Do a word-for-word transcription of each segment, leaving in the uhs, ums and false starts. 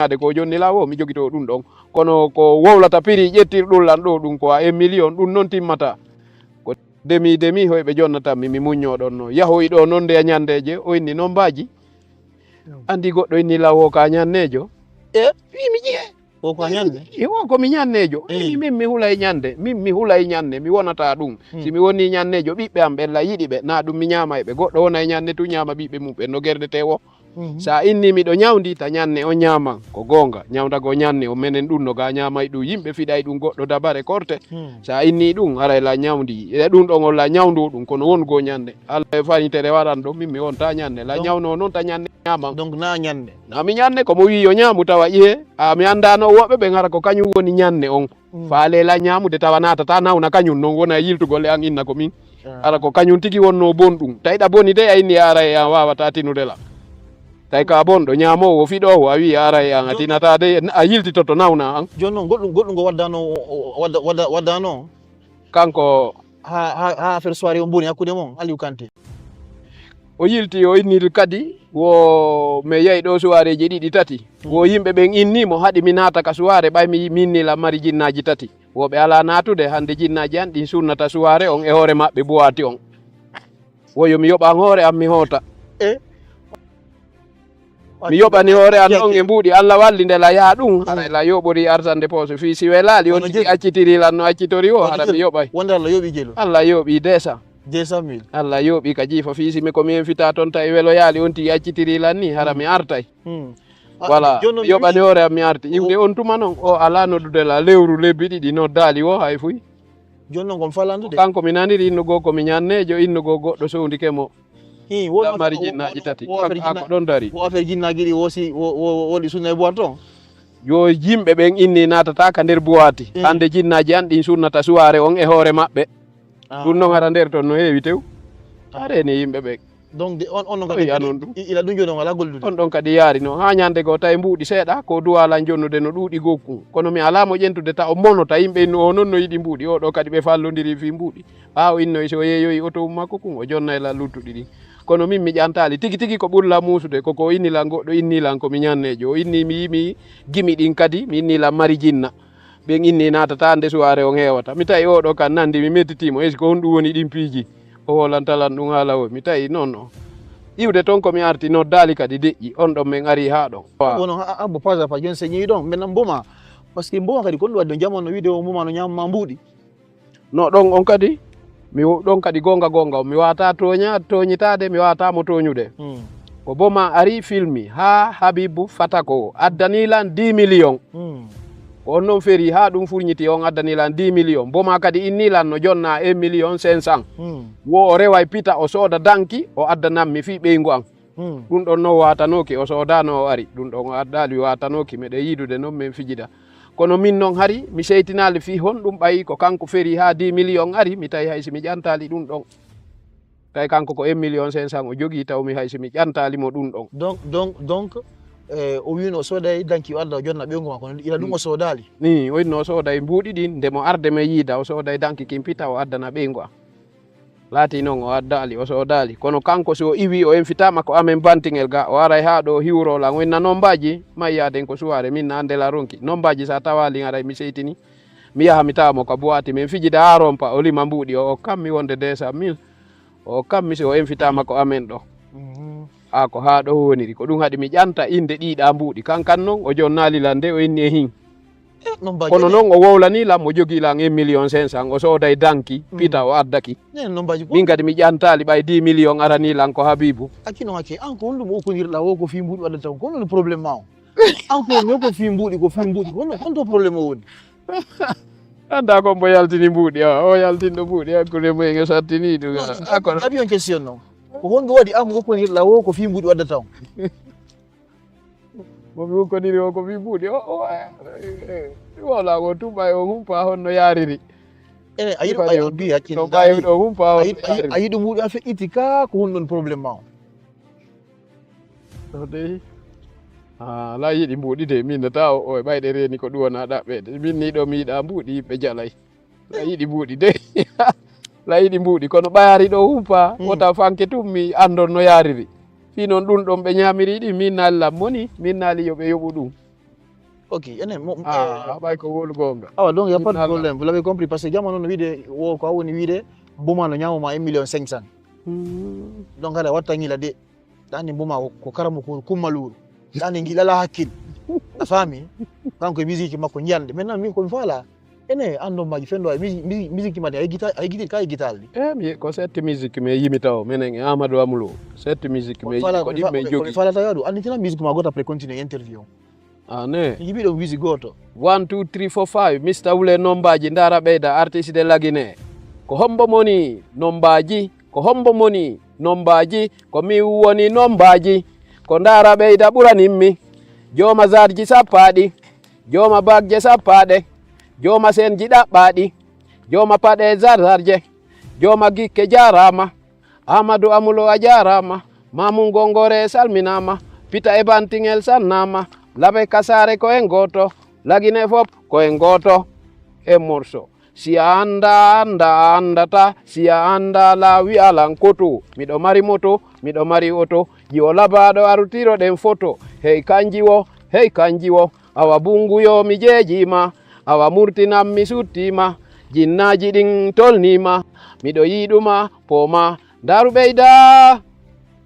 ñaade ko jonni laa wo mi jogitoo ɗum ɗon. Kono ko wowlata piri ƴettir ɗum lan ɗo ɗum ko a e million ɗum noon timmata. Ko demi demi hoy ɓe jonnata mi mi muññoo ɗon no yahoy ɗo noon nde ñandeeje o inni noon mbaaji. Anndi goɗɗo inni lan wo ka ñanneejo. E wi mi ƴiye. Ko ko a ñande? Iwo ko mi ñanneejo. Min mi hulay ñande. Min mi hulay ñande. Mi wonata ɗum. Si mi woni ñanneejo ɓiɓɓe am ɓen la yiɗi ɓe. Na ɗum mi ñaamay ɓe. Goɗɗo wonay ñande tu ñaama ɓiɓɓe mum ɓen no gerdete wo. Sa inni miɗo ñawndi ta ñanne on ñaaman. Ko goonga. Ñawnda go ñanne o menen ɗum no ga ñaamay ɗum yimɓe fiɗay ɗum goɗɗo dabare korte. Sa inni ɗum haray la ñawndi. E ɗum ɗon on la ñawndu ɗum kono won go ñande. Allah e fanitere waran ɗo min mi wonta ñande. La ñawno noon ta ñande ñaaman. Donc na ñande. Na mi ñanne ko mo wi yo ñaamu tawa ƴiye a mi anndano woɓɓe ɓen hara ko kañum woni ñanne on. Faale la ñaamude tawa naatata nawna kañum noon wona e yiltugol e an inna ko min. Hara ko kañum tigi wonno bonɗum tawi ɗa boni de a inni a ara e an wawata tinude la. Tawi ka bonɗo ñaamoowo fiɗoowo a wi a ara e an a tinata de a yiltitoto nawna an. Jooni noon goɗɗum goɗɗum ngo waddano waddano kanko. Ha ha ha affaire soirée on boni hakkude mon Aliou Kanté. O yilti o innir kadi wo mi yahi ɗo suwaareeji ɗiɗi tati. Wo yimɓe ɓen inni mo haɗi mi naata ka suwaare ɓay mi mi inni la mari jinnaaji tati. Wo ɓe alaa naatude hannde jinnaaji an ɗin sunnata suwaare on e hoore maɓɓe buwaati on. Wo yo mi yoɓan hoore am mi hoota. Mi yoɓani hoore an ɗon e mbuuɗi Allah walli nde la yaa ɗum haray la yoɓori arsande poose fii si welaali on tigi accitiri lan no accitori o hara mi yoɓay. Wonde Allah yoɓi jelu. Allah yoɓi desa. Deux cent mille. Allah yoɓi ka jiifa fii si mi ko mi enfita toon tawi weloyaali on tigi accitiri lan ni hara mi artay. Voilà mi yoɓani hoore am mi arti iwde on tuma noon o alaa noddude la lewru lebbi ɗiɗi noddaali wo hay fuy. Jooni noon kon falandude. Kanko mi naniri inno goo ko mi ñanneejo inno goo goɗɗo sowndike mo. Hi won mari jinnaaji tati ko ɗon dari. Wo affaire jinnaaji ɗi wosi woɗi sunna e boîte o. Yo yimɓe ɓen inni naatata ka nder buwaati hannde jinnaaji an ɗin sunnata suwaare on e hoore maɓɓe. Ɗum noon hara nder ton no heewi tew. A reeni yimɓe ɓen. Donc de on on non kadi anon ɗum ila ɗum joni on ala gollude. On ɗon kadi yaari no haa ñande goo tawi mbuuɗi seeɗa ko duwalan jonnude no ɗuuɗi gokku kono mi alaa mo ƴentude ta o monota yimɓe inno o noon no yiɗi mbuuɗi o ɗo kadi ɓe fallondiri fii mbuuɗi ɓaawo innoy si o yeeyoyi oto um makko kun o jonnay lan luttuɗi ɗin. Kono min mi ƴantaali tigi tigi ko ɓurlan muusude koko o inni lan goɗɗo inni lan ko mi ñanneejo o inni mi yimi gimi ɗin kadi mi inni lan mari jinna. Ɓen inni naatata nde suwaare on heewata mi tawi oɗo kan nanndi mi mettitii mo est ce que honɗum woni ɗin piiji. O hoolantalan ɗum haala o mi tawi noon o iwde toon ko mi arti noddaali kadi deƴƴi on ɗon min arii haa ɗon. Wono abbo pasa pa jon señi ɗon min mboma. Par ce que mboma kadi ko ɗum waɗi ɗon jamanu wiide o mboma no ñaamma mbuuɗi. No ɗon on kadi mi ɗon kadi goonga goonga mi waata tooña tooñitaade mi waata mo tooñude. Ko boma ari filmi haa habibu fatako addani lan dix million. Ko on noon feri haa ɗum furñiti on addani lan dix million boma kadi inni lan no jonna un million cinq cent. Wo o reway pita o sooda danki o addanammi fii ɓeyngu an. Ɗum ɗon noon waatanooki o soodano o ari ɗum ɗon o addaali waatanooki meɗen yiidude noon min fijida. Kono min noon hari mi seytinaali fii honɗum ɓayi ko kanko feri haa dix million ari mi tawi hay si mi ƴantaali ɗum ɗon. Tawi kanko ko un million cinq cent o jogii taw mi hay si mi ƴantaali mo ɗum ɗon. Donc donc donc o wiino o sooday danki o adda o jonna ɓeyngu makko no ila ɗum o soodaali. Ni o inno o sooday mbuuɗi ɗin nde mo arde men yiida o sooday danki kin pita o addana ɓeyngu am. Laati noon o addaali o soodaali kono kanko si o iwii o enfitaama ko amen bantingel ga o aray haa ɗo hiwroo lan o inna nommbaaji mayyaaden ko suwaare min na anndela ronki nommbaaji so a tawaali aray mi seytini. Mi yaha mi tawa mo ka buwaati min fijida haa rompa o lima mbuuɗi o okkammi wonde deux cent mille. O okkammi si o enfitaama ko amen ɗo. A ko haa ɗo woniri ko ɗum haɗi mi ƴanta innde ɗiiɗaa mbuuɗi kankan noon o jonnaali lan nde o inni e hin. Kono noon o wowlanii lan mo jogii lan un million cinq cent o sooday danki pita o addaki. Min kadi mi ƴantaali ɓay dix million aranii lan ko habibu. Acci noon acci an ko honɗum okkondirɗaa wo ko fii mbuuɗi waɗata on ko honɗum problème ma o? An ko no ko fii mbuuɗi ko fii mbuuɗi ko honto problème o woni? Anndaa ko mbo yaltini mbuuɗi o o yaltinɗo mbuuɗi hakkunde mumen o sattini ɗum. Abi on question noon ko honɗum waɗi an okkondirɗaa wo ko fii mbuuɗi waɗata on? Mo mi hukkodiri o ko fii mbuuɗi o o wowla o tumɓa e o humpa honno yaariri. E a yiɗo a yiɗo mbuuɗi hakkille a yiɗo mbuuɗi a feƴƴiti ka ko honɗum problème ma o? Ɗo dey ala yiɗi mbuuɗi de min nata o e ɓayɗe reeni ko ɗum wona ɗaɓɓeede min ni ɗo mi yiɗa mbuuɗi yimɓe jalay. La yiɗi mbuuɗi de. La yiɗi mbuuɗi kono ɓayari ɗo humpa wota fanke tum mi anndon no yaariri. Fii noon ɗum ɗon ɓe ñaamiri ɗi min naali lam moni min naali yo ɓe yoɓu ɗum. Ok, enen mo ah ɓay ko wolu goonga. Awa, donc y a pas de problème, vous l'avez compris, parce que jamanu no wiide wo ko a woni wiide mbuma no ñaamuma un million cinq cent. Donc hara watta ngila de. Ɗani mbuma ko karamo ko kummaluuru. Ɗani ngila la hakkil. A faami? Kanko e musique makko njiyande. Maintenant min ko mi faala. Ene an nombaji fendo ay musique musique made ay guitar ay guitar kay guitar li. Eh mi ko sette musique me yimi taw menen e Amadou Amulo. Sette musique me ko ɗiɓɓe jogi. Falata yadu annitina musique ma gota après continuer interview. Ane. Yiɓi ɗo wisi gooto. One two three four five Mister Wule nombaji ndara ɓeyda artiste de lagine. Ko hombo moni nombaji? Ko hombo moni nombaji? Ko mi woni nombaji. Ko ndara ɓeyda ɓuranimmi. Jooma zarji sappaɗi. Jooma bagje sappaɗe. Jooma senji ɗaɓɓaɗi. Jooma paɗe zarzarje. Jooma gikke jarama. Amadou Amulo a jarama. Mamu Gongore salminama. Pita e Bantingel sannama. Labe kasare ko en goto. Lagine fop ko en goto. E morso. Si a anda anda andata. Si a anda lawi alan koto. Miɗo mari moto. Miɗo mari oto. Jiwo labaɗo arutiro ɗen foto. Hey kanji wo. Hey kanji wo. Awa bungu yo mi jeejima. Awa murtinam mi suttima. Jinnaaji ɗin tolnima. Miɗo yiɗuma pooma. Ndaru ɓeyda.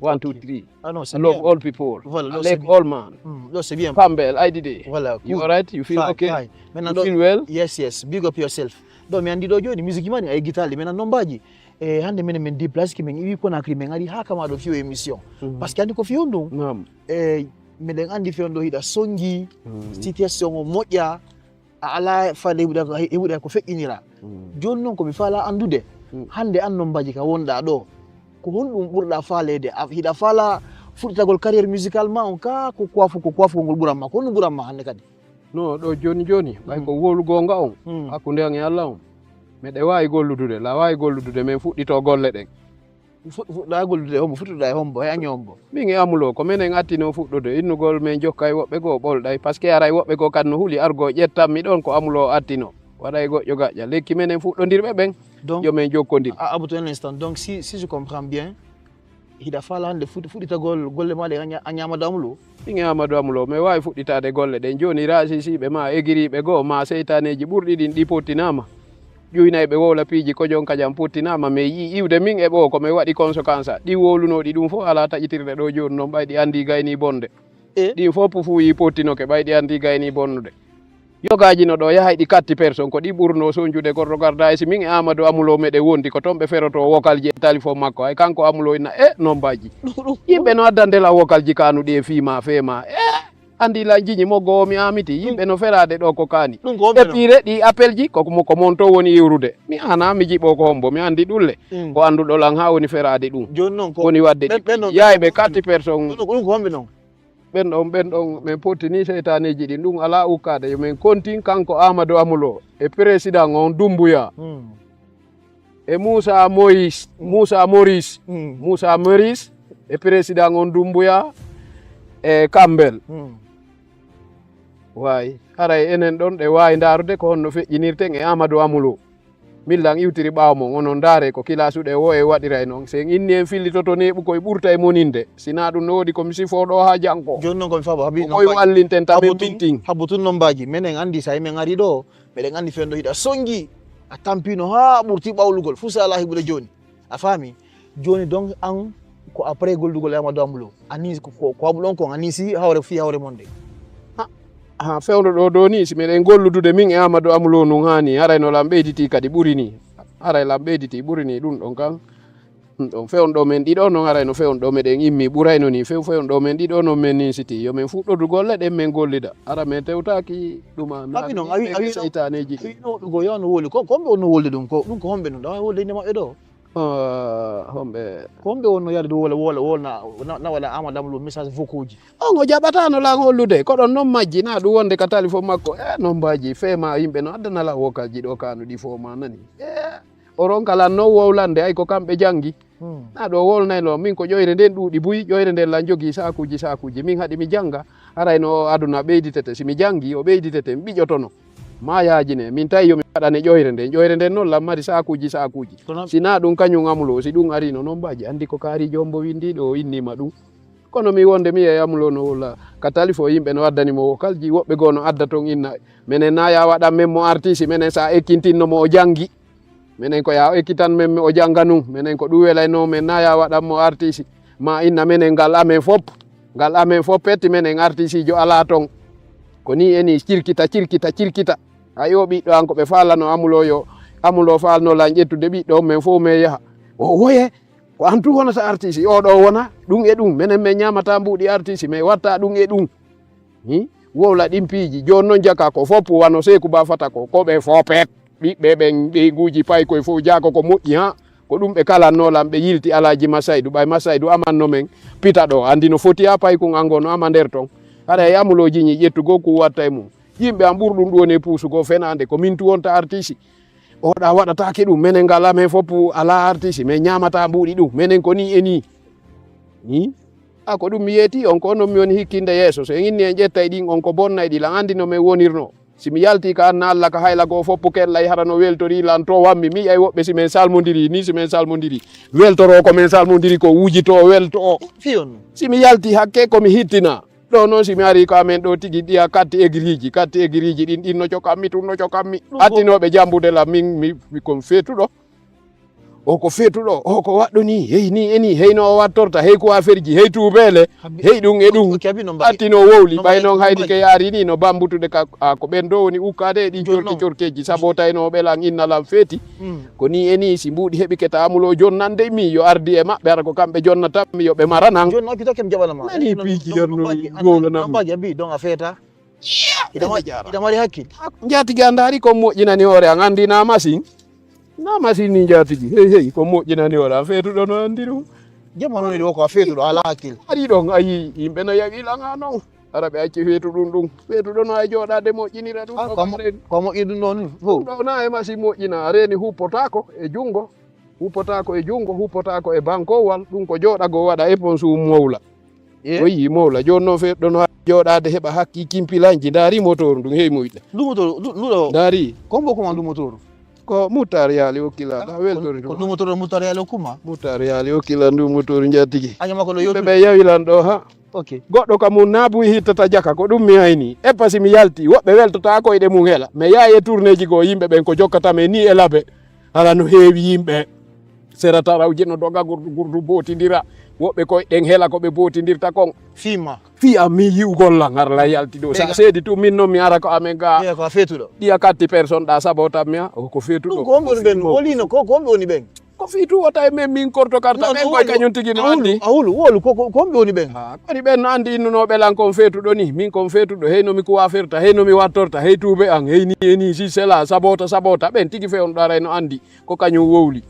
One, two, three. Ah non, c'est I love bien. All people. Voilà, I love all man. Mm, non, c'est bien. Pambel, I did it. Voilà, cool. You all right? You feel fine, okay? Fine. Maintenant, you feel well? Yes, yes. Big up yourself. Donc, mi andi ɗo joni musique mani ay guitar li maintenant nombaji. E hande menen min déplace ki min iwi Conakry min ari ha kama ɗo fiyo émission. Mm. Parce que andi ko fiyo ɗum. Naam. E miɗen andi fiyo ɗo hiɗa songi. Mm. Situation o moƴƴa. A ala fade heɓuɗa ko feƴƴinira. Joni noon komi faala anndude hannde aan nombaji ka wonɗa ɗo, ko honɗum ɓurɗa faaleede? Hiɗa faala fuɗɗitagol carrière musical ma on ka ko coiffe ko coiffe ngol ɓuran ma ko honɗum ɓuran ma hannde kadi? No ɗo joni joni ɓay ko wolu gonga on hakkunde an e Allah on, meɗe wawi golludude la wawi golludude men fuɗɗito golle ɗen. Fuɗɗa gollude hombo fuɗɗuɗa e hombo e añi hombo? Min e Amulo ko menen attino fuɗɗude innugol men jokka e woɓɓe goo ɓolɗay parce que aray woɓɓe goo kadi no huli argo ƴettanmi ɗon ko Amulo attino waɗa e goƴƴo gaƴƴa lekki menen fuɗɗodirɓe ɓen. Donc yo men jokkodir. Abuto un instant donc si si je comprends bien hiɗa faala hannde fuɗɗitagol golle maɗa a ñamado Amulo? Min e Amadou Amulo men wawi fuɗɗitade golle ɗen joni rasisiɓe ma egiriɓe goo ma seytaneji ɓurɗi ɗin ɗi pottinama. Ƴuynayɓe wowla piiji kojon kajam pottinama mais yi iwde min e ɓoo ko men waɗi conséquence ɗi wowlunoɗi ɗum fof ala taƴitirde ɗo joni noon ɓay ɗi andi gayni bonde. Ɗin fof pufuyi pottinoke ɓay ɗi andi gayni bonnude. Yogaji no ɗo yahay ɗi quatre personnes ko ɗi ɓurno sonjude gorɗo garda e si min e Amadou Amulo meɗen wondi ko toon ɓe feroto wokal ji e talifon makko hay kanko Amulo inna e nombaji. Yimɓe no addande la wokal ji kanuɗi e fima fema e. Andi la jiñi mo goo mi amiti yimɓe no feraade ɗo ko kaani. Ɗum ko homɓe non? Epire ɗi appel ji ko mo ko mon to woni iwrude mi ana mi jiɓo ko hombo mi andi ɗulle. Ko anduɗo lan ha woni feraade ɗum. Joni non ko woni wadde ɓen- ɓen non- yayɓe quatre personnes. Ɗum ɗum ko homɓe non? Ɓen ɗon ɓen ɗon min pottini seytaneji ɗin ɗum ala ukkade yo min kontin kanko Amadou Amulo e président on Dumbuya. E Moussa Moïse Moussa Maurice Moussa Maurice e président on Dumbuya e Kambel. Waay haray enen ɗon ɗe waawi ndaarude ko honno feƴƴinirten e Amadou Amulo. Min lan iwtiri ɓaawo mon onon ndaare ko kilaasuɗe wo e waɗiray noon si en inni en fillitoto neeɓu koye ɓurta e moninde sinaa ɗum no woodi ko mi sifoo ɗo haa janko. Jooni noon ko mi faabo habi ko koye wallinten tamen mintin. Habbo tun nombaji menen anndi so a men ari ɗo meɗen anndi fewndo hiɗa sonji a tampino haa ɓurti ɓawlugol fuu so alaa heɓude jooni. A faami? Jooni donc an ko après gollugol e Amadou Amulo a nii ko ko amuɗon kon a nii si hawre fii hawre mon de. Ha fewndo ɗo do ni si meɗen golludude min e Amadou Amulo nun haani haray no lan ɓeyditi kadi ɓuri ni. Haray lan ɓeyditi ɓuri ni ɗum ɗon kan. Ɗum ɗon fewndo men ɗiɗo non haray no fewndo meɗen immi ɓurayno ni few fewndo men ɗiɗo non men ninsiti yo men fuɗɗodu golle ɗen men gollida hara men tewtaki ɗuma. Abi non awi awi seytaneji ɗi. Awi no ɗugo yo no woli ko komɓe on no wolde ɗum ko ɗum ko homɓe non ɗawa wolde inde maɓɓe ɗo. Homɓe. Ko homɓe wonno yaade ɗum wala wala wala na wala ama damlo message vocaux ji. On o jaɓatano lan hollude ko ɗon non majji na ɗum wonde ka talifon makko e nombaji fema yimɓe no addana lan wokalji ɗo kanuɗi fo ma nani e o ronka lan non wowlande ay ko kamɓe jangi. Na ɗo wolnayno min ko ƴoyre nden ɗuuɗi buy ƴoyre nden lan jogii saakuuji saakuuji min haɗi mi jannga. Haray no o aduna ɓeyditete si mi janngi o ɓeyditete mi ɓiƴotono. Ma yaajine min tawi yo mi waɗane ƴoyre nden ƴoyre nden noon lan mari saakuuji saakuuji. Si na ɗum kañum amulo si ɗum arino noon mbaji anndi ko kaari jombo winndi ɗo o innima ɗum. Kono mi wonde mi yeeyi Amulo no wowla ka talifo, yimɓe no addani mo wokalji, woɓɓe goo no adda toon inna. Menen na ya waɗan men mo artisi, menen sa ekkintinno mo o janngi. Menen ko ya o ekkitan men o jannga nun. Menen ko ɗum welayno men na ya waɗan mo artisi. Ma inna menen ngal amen fop. Ngal amen fop petti menen artisiijo alaa toon. Ko ni e ni cirkita, cirkita, cirkita. Hay o ɓiɗɗo an ko ɓe faalano Amulo yo, Amulo faalno lan ƴettude ɓiɗɗo on men fof men yaha. O woye, ko an tun wonata artiste, o ɗo wona, ɗum e ɗum, menen men ñaamata mbuuɗi artiste, men watta ɗum e ɗum. Hi? Wowla ɗin piiji, jooni non jaka ko fof wano Seeku Ba fata ko, ko ɓe fof pet. Ɓiɓɓe ɓen ɓeyguuji paykoy fof jaako ko moƴƴi ha. Ko ɗum ɓe kalanno lan, ɓe yilti Alaaji Masaydu, ɓay Masaydu amanno men pita ɗo, andi no foti ha paykun an ngo no ama nder ton. Haray Amulo jiñi ƴettu goo ku watta e mum. Yimɓe an ɓurɗum ɗum woni e puusugol fenaande, ko min tu wonta artisi. Oɗa waɗataake ɗum, menen ngal amen fof alaa artisi, men ñaamata mbuuɗi ɗum, menen ko ni e ni. Ni? A ko ɗum mi yeeti on, ko non mi woni hikkinde yeeso. So en inni en ƴettay ɗin on ko bonnay ɗi lan, andi no men wonirno. Si mi yalti ka anna Alla ka hayla goo fof kella e hara no weltori lan to wammi, mi yi'ay woɓɓe si men salmondiri, ni si men salmondiri. Weltoro ko men salmondiri ko wujito welto. Fiyon. Si mi yalti hakke ko mi hittina. Ɗo noon si mi arii ko amen ɗo tigi ɗiya katti egiriiji, katti egiriiji ɗin, ɗin no cokammi tun, no cokammi. Ɗum ko attinooɓe jambude la min, mi, mi kon feetuɗo. O ko feetuɗo, o ko waɗɗo ni, hey ni e ni, hey no o wattorta, hey ko affaire ji, hey tuubeele, hey ɗum e ɗum. Attino wowli, ɓay noon haydi ke yaari ni, no bambutude ka, a, ko ɓen ɗo woni ukkaade e ɗin corke corkeeji, sabo tawi no o ɓelan inna lan feeti. Ko ni e ni, si mbuuɗi heɓi keta Amulo jonnande mi, yo ardi e maɓɓe, hara ko kamɓe jonnata mi, yo ɓe mara nan. Jooni noon, pito kem jaɓana ma. Nani piiji yar no wowla nan. Baaji abi, donc a feeta. Ida mari, ida mari hakkil. Njaatigi a ndaari ko moƴƴinani hoore an, andi na masin. Na masin ni njaatigi. Hey, hey, ko moƴƴinani hoore an, feetuɗo no andi ɗum. Jamma noon ɗo ko a feetuɗo, ala hakkil. Ari ɗon, ayi, yimɓe no yawi lan ha noon. Ara ɓe acci feetu ɗum ɗum. Feetuɗo no ay jooɗaade moƴƴinira ɗum. Ah, ɗo ko mo-, ko moƴƴi ɗum ɗon ni. Ɗum ɗo na e masi moƴƴina. A reeni huppotaako e junngo. Huppotaako e junngo, huppotaako e bankowal. Ɗum ko jooɗagol waɗa e pon suum mowla. Eh? O yii mowla. Jooni noon feetuɗo no jooɗaade heɓa hakki kimpilanji. Ndaari motoor ndun, hey moyɗa. Ndu motoor, ndu, ndu ɗo. Ndaari. Ko mbo ko ma ndu motoor? Ko Muttar Yaali Okkila, ɗa weltori ko ɗum. Ɗum motoor Muttar Yaali Okkuma? Muttar Yaali Okkila ndu motoor njaatigi. Aña makko ɗo yewtude. Ɓe yawilan ɗo ha. Ok. Goɗɗo ka mum na buy hittata jaka, ko ɗum mi hayni. Eppa si mi yalti, woɓɓe weltata koyɗe mum hela. Mi yaha e tournéeji goo, yimɓe ɓen ko jokkata men ni e labe. Hala no heewi yimɓe. Sera tarawje no doga gurdu gurdu bootindira. Woɓɓe koyɗen hela ko ɓe bootindirta kon. Fii ma. Fii an min yi'ugol lan har la yalti ɗo. Sa seedi tun min non mi ara ko amen ga. Ɓe ko a feetuɗo. Ɗiya katti personne ɗa sabotan mi a. O ko feetuɗo. Ɗum ko homɓe woni ɓen? Wolino ko, ko homɓe woni ɓen? Ko fii tun wota e men min korto karta ɓen koy kañum tigi no andi. Awulu, awulu, wolu ko, ko, ko homɓe woni ɓen? Ah, koni ɓen no andi innunoɓe lan kon feetuɗo ni. Min kon feetuɗo, hey no mi kuwafirta, hey no mi wattorta, hey tuube an, hey ni, hey ni, si sela, sabota, sabota. Ɓen tigi fewndo aray no andi ko kañum wowli.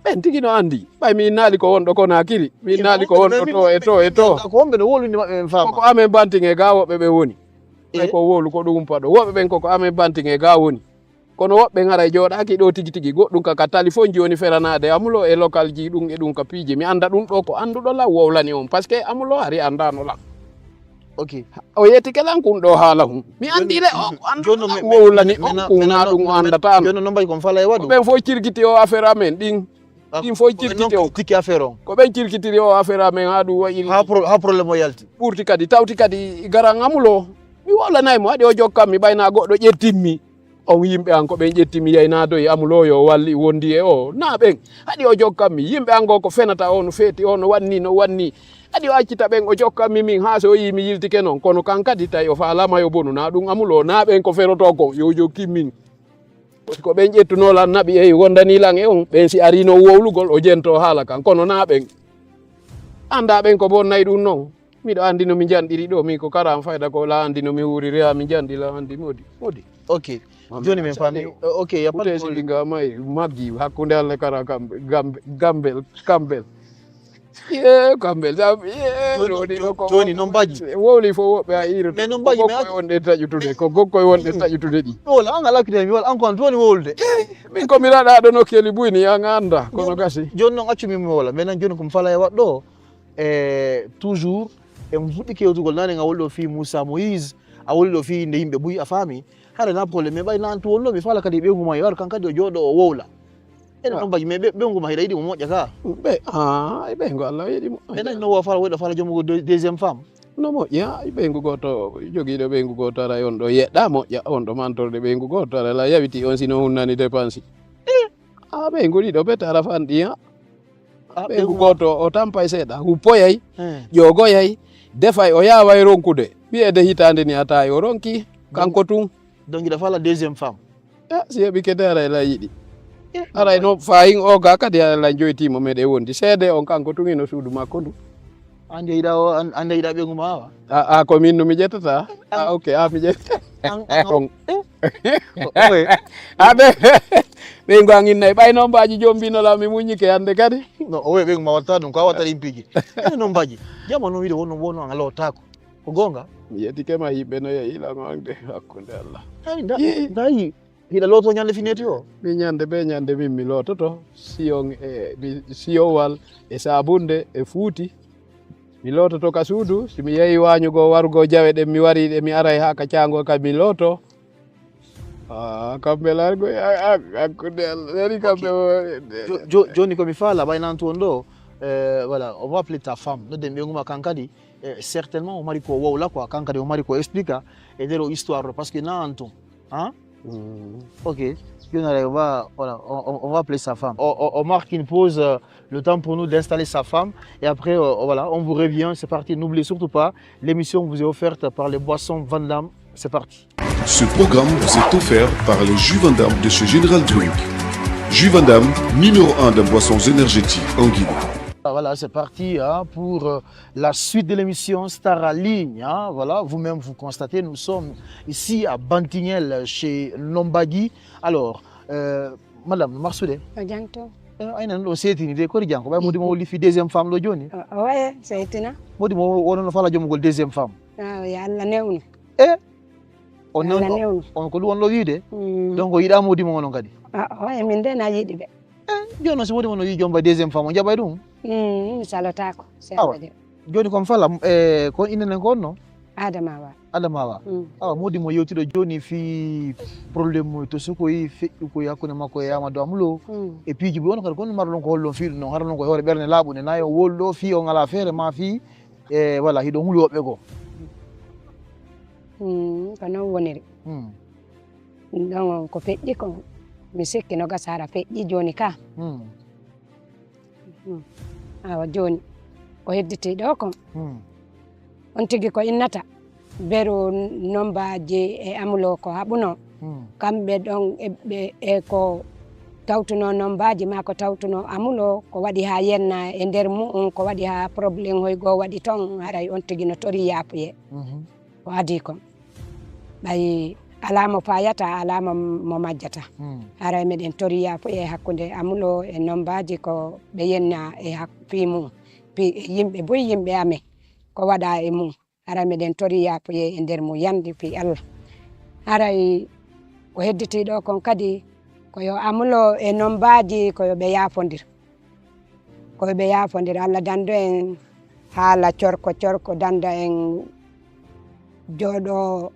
Ɓen tigi no andi. Ɓay mi innaali ko wonɗo Konaakiri. Mi innaali ko wonɗo to e to e to. Ko homɓe no wowlinde maɓɓe ɓen faama? Koko amen bantiŋe ga woɓɓe ɓe woni. Ɓay ko wowlu ko ɗum paɗo. Woɓɓe ɓen koko amen bantiŋe ga woni. Kono woɓɓe ŋaray jooɗaaki ɗo tigi tigi. Goɗɗum ka, ka tali fof jooni feranaade Amulo e lokalji ɗum e ɗum ka piiji. Mi anda ɗum ɗo ko anduɗo law wowlani on. Parce que Amulo hari andano lan. Ok. O yettike lan kun ɗo haala hun. Mi andi le o ko anduɗo lan wowlani on kun na ɗum o andata an. Jooni no mbayi kon fala e waɗu. Ko ɓen fof cirkiti o affaire amen ɗin. Ɗin fof cirkiti o. Tikki affaire on. Ko ɓen cirkitiri o affaire amen ha ɗum wayi. Ha pro-, ha problème o yalti. Ɓurti kadi, tawti kadi garan Amulo. Mi wowlanay mo, haɗi o jokkan mi ɓay na goɗɗo ƴettimmi. On yimɓe an ko ɓen ƴetti mi yaynaado e Amulo yo walli wondi e o. Na ɓen. Haɗi o jokkan mi. Yimɓe an go ko fenata o no feeti o no wanni, no wanni. Haɗi o accita ɓen o jokkan mi min haa so o yii mi yiltike non. Kono kan kadi tawi o faalama yo bonu na ɗum Amulo. Na ɓen ko feroto ko yo jokkin min. Ko ɓen ƴettuno lan naɓi e wondani lan e on. Ɓen si arino wowlugol o jento haala kan. Kono na ɓen. Anda ɓen ko bonnay ɗum non. Miɗo andi no mi janɗiri ɗo, min ko karam fayda ko la andi no mi wuuriri, ha mi janɗi la andi modi, modi. Ok. Jooni min faami. Ok, y a pas de problème. Utesi ɗi nga may maggi hakkunde Alla kara kam, Gambe-, Gambel, Kambel. Ye, Kambel, jam, ye, jooni, ɗo ɗi ɗo ko jooni, non mbaji. Wowli fo woɓɓe a iri. Mais non mbaji, ko mais gokkoy wonde taƴutude, ko gokkoy wonde taƴutude ɗi. Wala, an ala kide mi wala, an ko an jooni wowlude. Min ko mi raɗa ɗo nokkeli buyni, an anda, kono gasi. Jooni non accu min mi wowla, mais nan jooni ko mi fala e waɗɗo. E toujours, en fuɗɗi kewtugol nane, a woli ɗo fii Moussa Moïse, a woli ɗo fii nde yimɓe buy, a faami? Hara na problème, mais ɓay nan tu wonno, mi fala kadi ɓeygu ma, yo ar kan kadi o jooɗo o wowla. Ene ɗon baji, mais ɓe, ɓeyngu ma hiɗa yiɗi mo moƴƴa ka? Ɓe, ah, e ɓeyngu Allah yiɗi mo. Ɓe nani no wo fala, woyɗo fala jomugo de-, deuxième femme. No moƴƴi, ha, e ɓeyngu gooto, jogiiɗo ɓeyngu gooto, ara on ɗo yeɗɗa moƴƴa, on ɗo mantorde ɓeyngu gooto, ara la yawiti on sino hunnani dépense. Eh. Ah, ɓeyngu ɗiɗo ɓe tara fanɗi, ha. Ah, ɓeyngu ɓeyngu ma- gooto o tampay seeɗa, huppoyay, Eh. ƴoogoyay, defay, o yaaway ronkude. Wiyeede hitaande ni a tawi o ronki, kanko tun. Donc, hiɗa fala deuxième femme? Eh, si heɓi kede, aray la yiɗi. Eh, aray no fayin o ga kadi, aray la joytimo meɗen wondi. Seede on kanko tun ino suudu makko ndu. An de yiɗa o, an, an de yiɗa ɓeyngu ma awa? A, a, ko min no mi ƴettata? Ah, ok, a mi ƴetta. An, an, On. Eh? Oye. A ɓe, ɓeyngu an innay. Ɓay nombaji jombino la mi muññike hande kadi. No, oye ɓeyngu ma watta ɗum, ko a watta ɗin piiji. Eh, nombaji. Jama no wiide wono, wono an a lottako. Ko goonga? Mi yettike ma, yimɓe no yehi lan on de hakkunde Allah. Ay, nda-, Yii. Ndayi, hiɗa looto ñande fineti o? Mi ñande be ñande min mi loototo. Siyon e, mi, siyowal e sabunde e fuuti. Mi loototo ka suudu. Si mi yehi waañugo, warugo jawe ɗen, mi wari ɗe, mi aray haa ka caango ka mi looto. Ah, kamɓe largo, a, a, hakkunde Allah. Nani kamɓe Ok. wo-, Jo-, jo-, joni ko mi faala, ɓay nan toon ɗo, euh, voilà, on va appeler ta femme. Nodden ɓeyngu ma kan kadi, eh, certainement o mari ko wowla quoi, kan kadi o mari ko explique e nder o histoire ɗo, parce que na an toon, hein? Mm. Ok, joni aray, on va, voilà, on, on, on va appeler sa femme. On, on, on marque une pause, euh, le temps pour nous d'installer sa femme, et après, euh, voilà, on vous revient, c'est parti. N'oubliez surtout pas, l'émission vous est offerte par les boissons Van Damme, c'est parti. Ce programme vous est offert par les jus Van Damme de chez Général Drink. Jus Van Damme, numéro un des boissons énergétiques en Guinée. Voilà, c'est parti, hein, pour, euh, la suite de l'émission Star en ligne, hein. Voilà, vous-même vous constatez, nous sommes ici à Bantignel chez Nombagi. Alors, euh, madame, marsude. O jang to. Eh, aynan ɗo setini de, kori jang ko ɓay modi mo woli fi deuxième femme ɗo joni. O, o waye, setina. Modi mo wono no fala jomugol deuxième femme. Ah, ya Allah newnu. Eh, On newno, Ala newno. On ko ɗum on ɗo wiide? Mm. Donc, o yiɗa modi mo onon kadi? Ah, oh, e min de na yiɗi ɓe. Eh, jooni noon, si modi mo no yi jomba deuxième femme, o jaɓay ɗum? Mm, mi salotako, si Awa. Alla jaɓi. Jooni kon fala, eh, ko innenen ko on no? Adama Awa. Adama Awa. Mm. Awa, modi mo yewtiɗo jooni fii problème mo to sukoyi feƴƴu ko hakkunde makko e Amadou Amulo. Mm. E piiji buy on kadi, kono marɗon ko hollon fii ɗum noon? Hara noon ko hoore ɓernde laaɓunde, nayi o woli ɗo fii on alaa feere ma fii, e, voilà, hiɗon huli woɓɓe goo. Mm, ko noon woniri. Mm. Ɗon ko feƴƴi ko, mi sikki no gasa hara feƴƴi jooni ka. Mm. Mm. Awa jooni, ko hedditi ɗo ko, Mm. on tigi ko innata, beru nombaaji e Amulo ko haɓuno. Mm. Kamɓe ɗon e, ɓe, e ko tawtuno nombaaji ma ko tawtuno Amulo, ko waɗi haa yenna e nder mu'un, ko waɗi haa problème hoy goo waɗi ton, haray on tigi no torii yaafuye. Mhm. Ko adii kon. Ɓay alaa mo faayata, alaa mo, mo majjata. Mm. Haray meɗen torii yaafuye hakkunde Amulo e nombaaji ko ɓe yenna e hak-, fii mum. Fii yimɓe buy yimɓe amen. Ko waɗa e mum. Haray meɗen torii yaafuye e nder mum yandi fii Allah. Haray ko hedditi ɗo kon kadi ko yo Amulo e nombaaji ko yo ɓe yaafondir. Ko yo ɓe yaafondir. Allah dando en haala corko corko, danda en jooɗo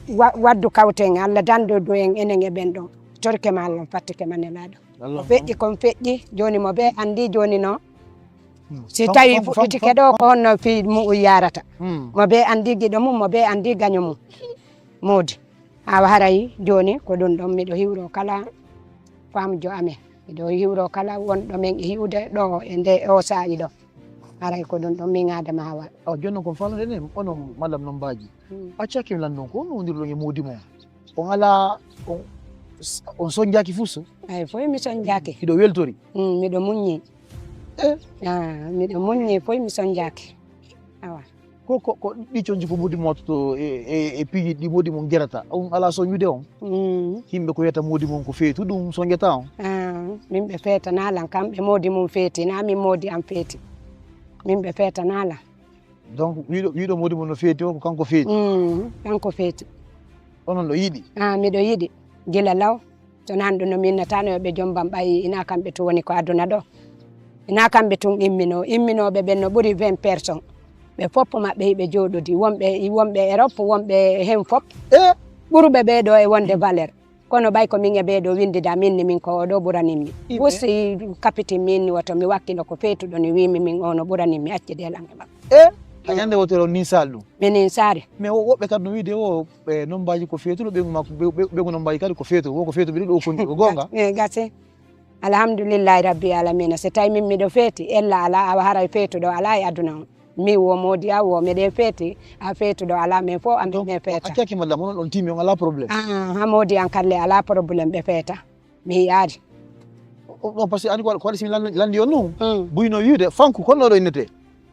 wa-, waddu kawten. Allah dando du en enen e ɓen ɗon. Torike ma Allah, fattike ma Nelaaɗo. Allah. Ko feƴƴi kon feƴƴi, jooni mo bee anndi jooni no. Hmm. Si Fam-, tawi fam-, fam-, fuɗɗitike fam-, ɗo fam-, ko honno fii mu'un yaarata. Hmm. Mo bee anndi giɗo mum, mo bee anndi gaño mum. Moodi. Awa haray jooni ko ɗum ɗon miɗo hiwro kala famjo amen. Miɗo hiwro kala wonɗo men e hiwde ɗo e nde o saa'i ɗo. Haray ko ɗum ɗon min Adama Awa. Awa jooni noon ko faalnoɗen en, onon Madame Nombaaji. Hmm. Accaki mi lanndon ko honno wondirɗon e moodi mon? On alaa, on, on sonjaaki fuu so? Ay, foy mi sonjaaki. Hiɗo weltori? Mm, miɗo muññi. Eh? Ah, miɗo muññi, foy mi sonjaaki. Awa. Ko, ko, ko ɗi conji ko moodi mon wattoto e, e, e piiji ɗi moodi mon gerata. On alaa soñude on? Mm. Yimɓe ko wiyata moodi mon ko feetu, ɗum sonjata on? Ah, min ɓe feetanaa lan, kamɓe moodi mum feeti, naa min moodi am feeti. Min ɓe feetanaa lan. Donc, wiiɗo, wiiɗo moodi mon no feeti o, ko kanko feeti? Mm, kanko feeti. Onon ɗo yiɗi? Ah, miɗo yiɗi. Gila law. So nan ɗum no minnataano yo ɓe jombam ɓay ina kamɓe tun woni ko aduna ɗo. Ina kamɓe tun immino. Imminooɓe ɓen no ɓuri vingt personnes. Ɓe fof maɓɓe hiɓe jooɗodi. Wonɓe, wonɓe Europe, wonɓe hen fof. Eh? Ɓuruɓe ɓee ɗo e wonde valeur. Kono ɓay ko min e ɓee ɗo winndida, min ni min ko oɗo ɓuranimmi. Ɓusi kapitin min ni woto mi wakkilo ko feetuɗo ni wiimi min ono ɓuranimmi, acci de lan e makko. E, hay ñande wotere on nin sal ɗum. Mi nin sari. Mais wo-, woɓɓe kadi no wiide o, ɓe nombaji ko feetuɗo, ɓeygu makko, ɓe-, ɓe-, ɓeygu nombaji kadi ko feetuɗo, wo ko feetuɓe ɗiɗo o kon-, ko goonga. E, gasi. Alhamdulillahi Rabbil Alamina. So tawi min miɗo feeti, ella alaa, awa haray feetuɗo alaa e aduna on. Mi wo moodi a wo meɗen feeti, a feetuɗo alaa, men fof amin Donc, men feeta. A caki madame, onon on timi, on alaa problème. Ah, ha moodi an kalle alaa problème ɓe feeta. Mi yiyaade. O, o, parce que ani ko, ko waɗi si mi lan-, landi on non. Mm. Buyno wiide, fanku, kono ɗo innete.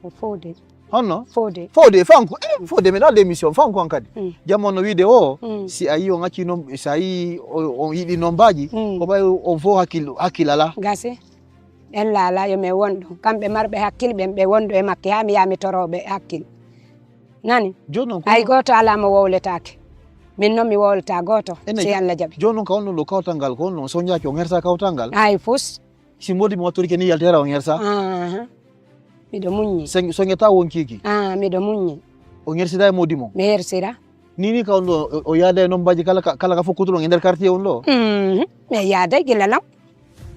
Ko fowde. Honno? Fowde. Fowde, fanku. Eh, fowde, mi ɗa démission, fanku an kadi. Mm. Jamma on no wiide o, Mm. si a yi on acci non, si a yi o, on yiɗi nombaji, Mm. ko ɓay on fof hakkil-, hakkil alaa. Gasi. Ɓen laalaa yo men won ɗon. Kamɓe marɓe hakkil ɓen, ɓe wondu e makki haa mi yaha mi toroo ɓe hakkil. Nani? Jooni noon ko Hay gooto alaa mo wowletaake. Min noon mi wowlata gooto, Ene si jo-, Allah jaɓi. Jooni noon ka on ɗon ɗo kawtal ngal, ko on ɗon so njaaki o ŋersa kawtal ngal? Hay fus. Si moodi mo wattorike ni yaltera o ŋersa? Aha. Miɗo muññi. So, so ŋeta won kiiki? Ah, miɗo muññi. O ŋersida e moodi mo? Mi hersira. Ni, ni ka on ɗo, o, o yaada e nombaji kala ka, kala ka fof kutuɗon e nder quartier on ɗo? Mhm. Mi yaada gila law.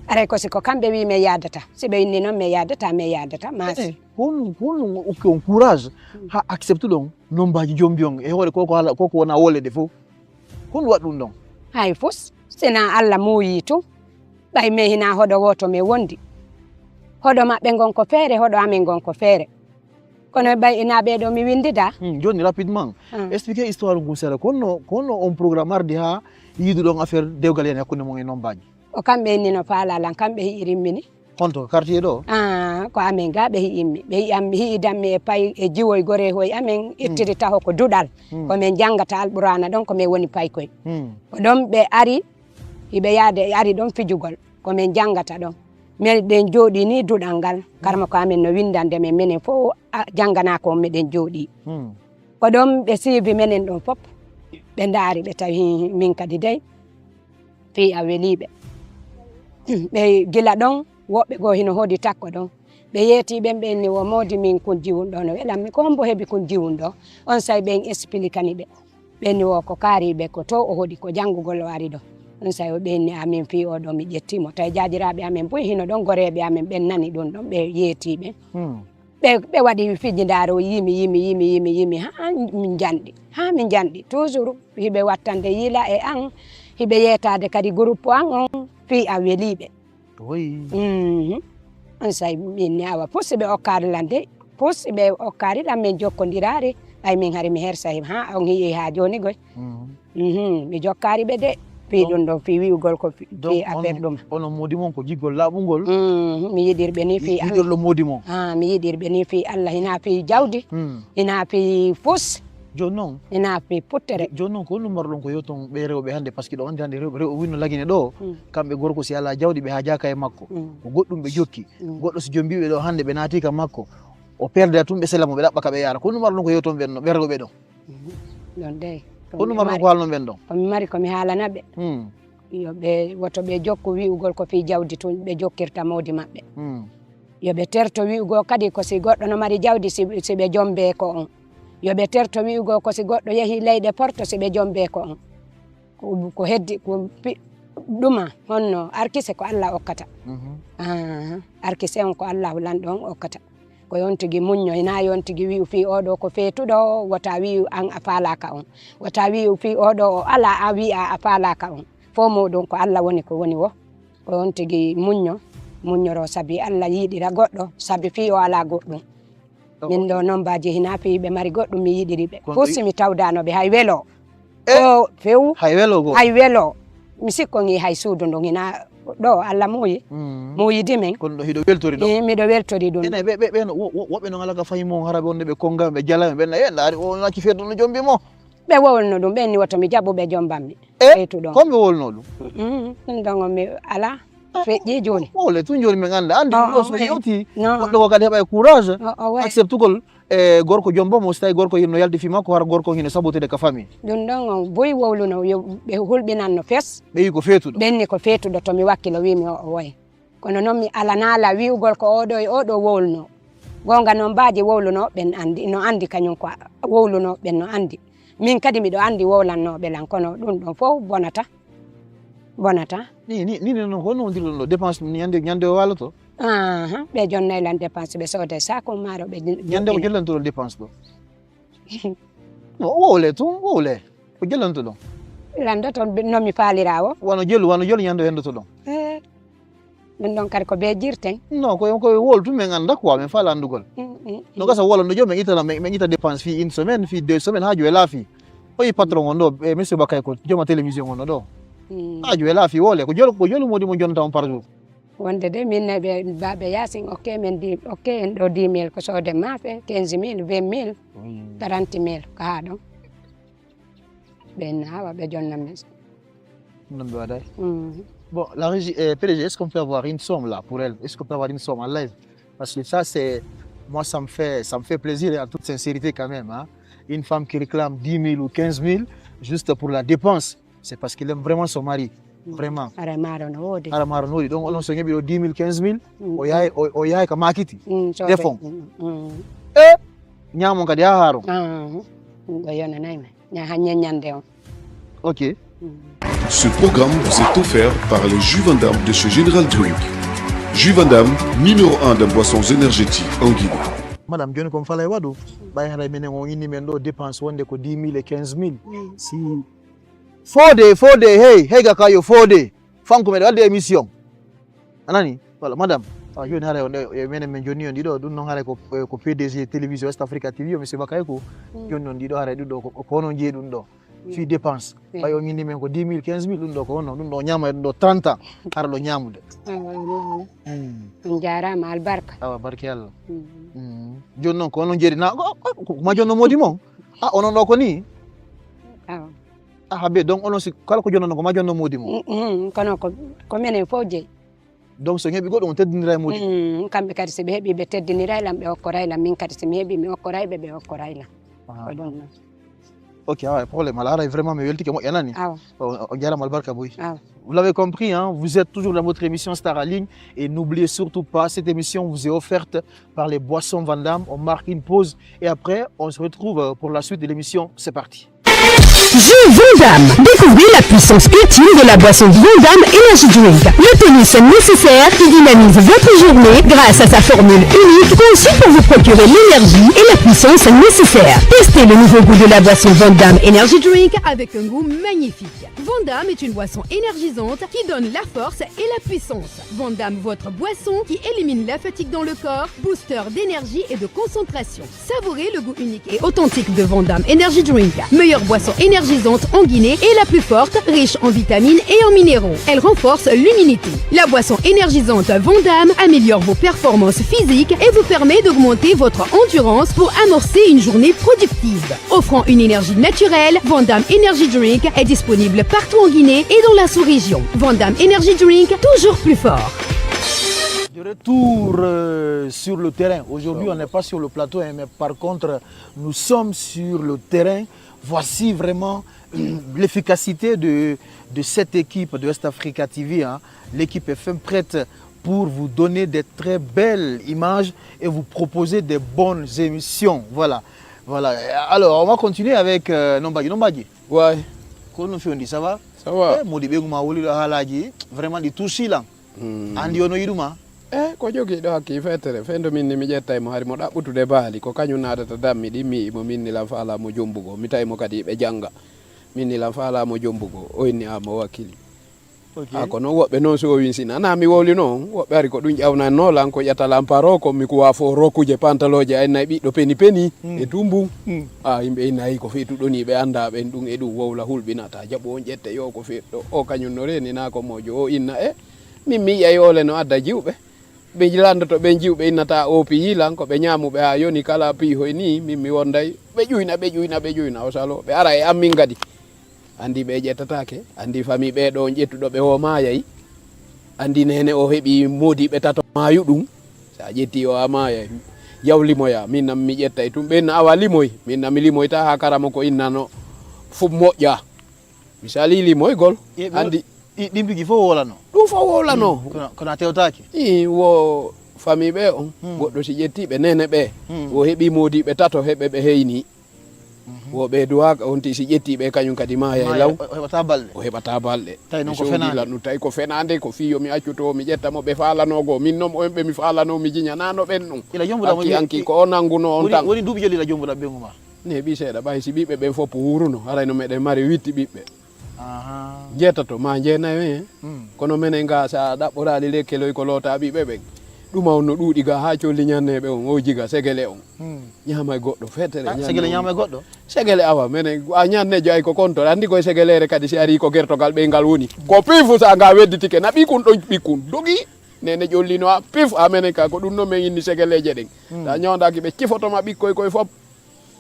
Aray ko si ko kamɓe wi mi yaadata. Si ɓe inni noon mi yaadata, mi yaadata. Maasi. Eh, hon, hon okki on courage ha accepte ɗon nombaji jombi on e hoore ko, ko hala, ko, ko wona wolede fof? Hon waɗi ɗum ɗon? Hay fus, sina Allah muuyi tun. Ɓay men hina hoɗo wooto men wondi. Hoɗo maɓɓe ngon ko feere, hoɗo amen ngon ko feere. Kono ɓay ina ɓee ɗo mi winndida. Hmm, jooni rapidement. Ah. Expliquer histoire ngun seeɗa. Ko honno, ko honno on programme ardi ha yiiduɗon affaire dewgal yani hakkunde mon e nombaji? Ko kamɓe inni no faala lan, kamɓe hi'i rimmini. Honto, ko quartier ɗo? Ah, ko amen ga ɓe hi'immi. Ɓe hi'am-, hi'idanmi e pay, e jiwoy gore hoy amen ittiri taho ko duɗal. Hmm. Ko men janngata Alqur'aana ɗon, ko men woni paykoy. Hmm. Ko ɗon ɓe ari, hiɓe yaade, ari ɗon fijugol. Ko men janngata ɗon. Meɗen jooɗii ni duɗal ngal. Karma ko amen no winndande men, menen fof a, jannganaa ko meɗen jooɗii. Hmm. Ko ɗon ɓe siibi menen ɗon fof. Ɓe ndaari, ɓe tawi hi-, min kadi dey. Fii a welii ɓe. Ɓe gila ɗon, woɓɓe goo hino hoodi takko ɗon. Ɓe yeetii ɓen, ɓe inni wo moodi min kun jiwun ɗo no welammi. Ko hombo heɓi kun jiwun ɗo? On say ɓen expliquani ɓe. Ɓe inni wo ko kaariiɓe ko to o hoodi, ko janngugol o ari ɗo. On say o ɓe inni amin fii o ɗo mi ƴetti mo. Tawi jaajiraaɓe amen buy hino ɗon, goreeɓe amen ɓen nani ɗum ɗon, ɓe yeetii ɓe. Hmm. Ɓe, ɓe waɗi fijindaare o yimi, yimi, yimi, yimi, yimi, haa min njanɗi, haa min njanɗi. Toujours hiɓe wattande yila e an, hiɓe yeetaade kadi groupe an on fii a welii ɓe. Oui. Mhm. On say min ni awa, pus ɓe okkaade lan de, pus ɓe okkaade lan min jokkondiraade, ɓay min hari mi hersa him, haa on hi'i haa jooni goy. Mhm. Mhm. Mi jokkaari ɓe de, fii Donc, ɗum ɗon, fii wi'ugol ko fi-, donc fii affaire on, ɗum. Onon moodi mon ko giggol laaɓungol? Mhm. Mi yiɗir ɓe ni fii Al-, Yiɗirɗo moodi mon? Ah, mi yiɗir ɓe ni fii Allah, hinaa fii jawdi, Hmm. hinaa fii fus, Jooni noon, hinaa fii puttere. Jo-, jooni noon ko honɗum marɗon ko yewton ɓe rewɓe hannde? Parce que ɗo anndi hannde rewɓe, rewɓe winno lagine ɗo, Hmm. kamɓe gorko si alaa jawdi ɓe haajaaka e makko. Hmm. Ko goɗɗum ɓe jokki. Hmm. Goɗɗo si jombiiɓe ɗo hannde ɓe naati ka makko, o perda tun ɓe sela mo ɓe ɗaɓɓa ka ɓe yaara. Ko honɗum marɗon ko yewton ɓen no, ɓe rewɓe ɗo? Mhm. Ɗon dey. Ko honɗum mi marɗon mari, ko haalnon ɓen ɗon? Ko mi mari ko mi haalana ɓe. Hmm. Yo ɓe, woto ɓe jokku wi'ugol ko fii jawdi tun ɓe jokkirta moodi maɓɓe. Hmm. Yo ɓe terto wi'ugol kadi ko si goɗɗo no mari jawdi si, si ɓe jombe ko on. Yo ɓe terto wi'ugol ko si goɗɗo yehi leyɗe porto si ɓe jombe ko on. Ko, ko heddi, ko pi-, ɗuma honno arkise ko Allah okkata. Mhm. Ah, arkise on ko Allahu lanɗo on okkata. Ko yon tigi muñño, hinaa yon tigi wi'u fii oo ɗoo ko feetuɗo, wota wi'u an a faalaaka on. Wota wi'u fii oo ɗoo o alaa, a wi'a a faalaaka on. Fof muuɗum ko Allah woni ko woni wo. Ko yon tigi muñño, muññoroo sabi Allah yiɗira goɗɗo, sabi fii o alaa goɗɗum. Min ɗoo nombaji hinaa fii ɓe mari goɗɗum mi yiɗiri ɓe. Fof si mi tawdaano ɓe hay welo. E o few. Hay welo go. Hay welo. Mi sikko ngi hay suudu ndu ngina ɗo Allah muuyi. Mm. Muuyidi men. Kono ɗo hiɗo weltori ɗo? Eh, miɗo weltori ɗum. Ene ɓe, ɓe, ɓe no, wo-, wo-, woɓɓe no ngala ka fayi mo hara ɓe wonde ɓe konga ɓe jala ɓe ɓenna, ɓe ndaari o naki feetu no jombi mo. Ɓe wowlno ɗum, ɓe ni woto mi jaɓu ɓe jomban mi. E? Ɓeytu ɗon. Ko ɓe wolno ɗum? Mm, ɗum ɗon mi ala. Feƴƴi jooni. Wowle tun jooni min annda. Andi ɗum ɗo so yewti. Goɗɗo ko kadi heɓa e courage. Acceptugol. E gorko jombo mo, so tawi gorko hino yalti fi makko, hara gorko hino sabotude ka famille. Ɗum ɗon on boyi wowluno, yo ɓe hulɓinanno fes. Ɓe yi ko feetuɗo. Ɓenni ko feetuɗo, to mi wakkilo wi mi o, o woye. Kono noon mi alanaala wi'ugol ko oɗo e oɗo wowluno. Goonga noon mbaaji wowluno ɓen andi, no andi kañum ko wowluno ɓen no andi. Min kadi miɗo andi wowlannooɓe lan, kono ɗum ɗon fof bonata. Bonata. Ni ni ni non ko non dilo ɗo dépense ɗum ñande ñande o waloto. Aha, ɓe jonnay lan dépense ɓe sooda sako maaro ɓe. Ñande ko jollanto ɗon dépense ɗo. Wowle tun wowle ko jollanto ɗon. Landoto no mi faalira o. Wano jolu wano jolu ñande o hendoto ɗon. Eh. Ɗum ɗon kadi ko bee jirten. Non ko ko wol tun min annda quoi min faala anndugol. No gasa wola no joom min itana min ita dépense fii une semaine fii deux semaines haa jowe laafi. O yi patron on ɗo e monsieur Bakay ko jooma télévision on ɗo. Haa jowe laafi wole ko jolo ko jolo modi mo jonnata on par jour. Wonde de min ne ɓe baɓe yasin okke min di okke en ɗo dix mille ko soode maafe quinze mille vingt mille trente mille ko haa ɗon. Ɓe nawa ɓe jonnam. Non, mais voilà. Bon, la régie, euh, P D G, est-ce qu'on peut avoir une somme là pour elle? Est-ce qu'on peut avoir une somme en live? Parce que ça, c'est. Moi, ça me fait, ça me fait plaisir et en toute sincérité quand même. Hein. Une femme qui réclame dix mille ou quinze mille juste pour la dépense, c'est parce qu'elle aime vraiment son mari. Vraiment. Ara maaro no woodi. Ara maaro no woodi. Donc, onon so ngeɓi ɗo dix mille, quinze mille, o yahay, o yahay ka makiti. Defon. E ñaamon kadi haa haaron. Ɗum ɗo yonanay mi. Ña ha ñeññande on. Ok. Ce programme vous est offert par les jus Van Damme de chez Général Drink. Jus Van Damme, numéro un des boissons énergétiques en Guinée. Madame, joni kon falay waɗu ɓay haray minen on inni men ɗo dépense wonde ko dix mille et quinze mille. Si fode fode hey hey ga kayo fode fanko meɗa wadde émission. A nani? Voilà, madame. Awa joni haray on e menen min jonni on ɗiɗo ɗum noon haray ko ko P D G télévision West Africa T V o monsieur Bakayko. Jonni on ɗiɗo haray ɗum ɗo ko ko onon jeeyi ɗum ɗo. Fii dépense. Ɓay on inni men ko dix mille quinze mille ɗum ɗo ko honno ɗum ɗo ñaama e ɗum ɗo trente ans hara ɗo ñaamude. On jaaraama albarka. Awa barke Allah. Joni noon ko onon jeeyi na ko ma jonno moodi mon. A onon ɗo ko ni. Awa. Aha be donc onon si kala ko jonnono ko ma jonno moodi mo. Mm, mm, kono ko ko menen fof jeyi. Donc so heɓi goɗɗo on teddinira e moodi. Mm, kamɓe kadi si ɓe heɓi ɓe teddiniray lan ɓe okkoray lan min kadi si mi heɓi mi okkoray ɓe ɓe okkoray lan. Ko ɗum non. Ok, ah, problème. Alors, vraiment, mais weltike moƴƴa nani. Awa. On, on jarama albarka boy. Awa. Vous l'avez compris, hein, vous êtes toujours dans votre émission Star à Ligne et n'oubliez surtout pas, cette émission vous est offerte par les boissons Van Damme. On marque une pause et après, on se retrouve euh, pour la suite de l'émission. C'est parti. Jus Vandam. Découvrez la puissance ultime de la boisson Vandam Energy Drink. Le tonus nécessaire qui dynamise votre journée grâce à sa formule unique conçue pour vous procurer l'énergie et la puissance nécessaires. Testez le nouveau goût de la boisson Vandam Energy Drink avec un goût magnifique. Vandam est une boisson énergisante qui donne la force et la puissance. Vandam, votre boisson qui élimine la fatigue dans le corps, booster d'énergie et de concentration. Savourez le goût unique et authentique de Vandam Energy Drink, meilleure boisson énergisante en Guinée et la plus forte, riche en vitamines et en minéraux. Elle renforce l'immunité. La boisson énergisante Vandam améliore vos performances physiques et vous permet d'augmenter votre endurance pour amorcer une journée productive. Offrant une énergie naturelle, Vandam Energy Drink est disponible partout en Guinée et dans la sous-région. Vandam Energy Drink, toujours plus fort. De retour euh, sur le terrain. Aujourd'hui, on n'est pas sur le plateau, hein, mais par contre, nous sommes sur le terrain. Voici vraiment l'efficacité de, de cette équipe de West Africa T V. Hein. L'équipe est fin prête pour vous donner des très belles images et vous proposer des bonnes émissions. Voilà. Voilà. Alors, on va continuer avec euh, Nombadji. Nombadji. Ouais. Ko no fendi, ça va? Ça va. Eh, modi be ma woli do halaji. Vraiment di tousi lan. Hmm. Andi ono yiduma. Eh, ko jogi do hakki fetere. Fendo min ni mi jettay mo hari mo dabbutude baali ko kanyum nadata dammi di mi mo min ni lan faala mo jombugo. Mi tay mo kadi be janga. Min ni lan faala mo jombugo. O inni a mo wakili. Okay. A ko noon woɓɓe noon so o winsina na mi wowli noon woɓɓe ari ko ɗum ƴawnanno lan ko ƴata lan paro ko mi kuwa fo rokuje pantalooje ay nay ɓiɗɗo peni peni e tumbu a yimɓe innayi ko feetuɗoni ɓe annda ɓen ɗum e ɗum wowla hulɓinata jaɓu on ƴette yo ko feetɗo o kañum no reni na ko mojo o inna e min mi yi'ay ole no adda jiwɓe ɓe landoto ɓen jiwɓe innata o piyi lan ko ɓe ñamuɓe ha yoni kala piihoy ni min mi wonday ɓe ƴuyna ɓe ƴuyna ɓe ƴuyna o salo ɓe ara e ammin gadi Anndi ɓe ƴettataake, anndi famii ɓee ɗoo on ƴettuɗo ɓe oo maayay, anndi neene oo heɓii moodiiɓe tato maayu ɗum, so a ƴettii o a maayay, yaw limoyaa, miin na mi ƴettay tun, ɓeen na awa limoy, miin na mi limoytaa haa karamoko innano fof moƴƴaa, mi salii limoygol, anndi. Ɗin piji fof wowlano. Ɗum fof wowlano. Kono a tewtaake. Ii wo famii ɓee on, goɗɗo si ƴettii ɓe neene ɓee, o heɓii moodiiɓe tato heɓe ɓe heynii. Wo ɓe duwaaka on ti si ƴettii ɓe kañum kadi maaya e law. O heɓata balɗe. O heɓata balɗe. Tawi noon ko fenaande. Ɗum tawi ko fenaande, ko fii yo mi accu to mi ƴetta mo ɓe faalanoo goo. Min noon on ɓe mi faalanoo mi jiñanaano ɓen ɗum. Ila jombuɗaa mo. Hakki anki ko o nanngunoo on tan. Woni duuɓi joli ila jombuɗaa ɓeyngu ma? Neeɓi seeɗa, ɓay si ɓiɓɓe ɓen fof wuruno, haray no meɗen mari witti ɓiɓɓe. Aha. Njeetato ma njeenayo en. Hmm. Kono menen ga sa ɗaɓɓoraali lekkeloy ko loota ɓiɓɓe ɓen. Ɗuma on no ɗuuɗi ga haa colli ñanneeɓe on, o jiga segele on. Hmm. Ñaama e goɗɗo fetere. Ah, segele ñaama e goɗɗo? Segele awa, menen a ñannejo ay ko konto. Anndi koye segeleere kadi si arii ko gertogal ɓey ngal woni. Ko pifu sa nga wedditike, na ɓikkun ɗon ɓikkun. Dogi, nene ƴollino a pif, a menen ka ko ɗum no men inni segeleeje ɗen. Hmm. Sa ñoondaaki ɓe cifoto ma ɓikkoy koye fop.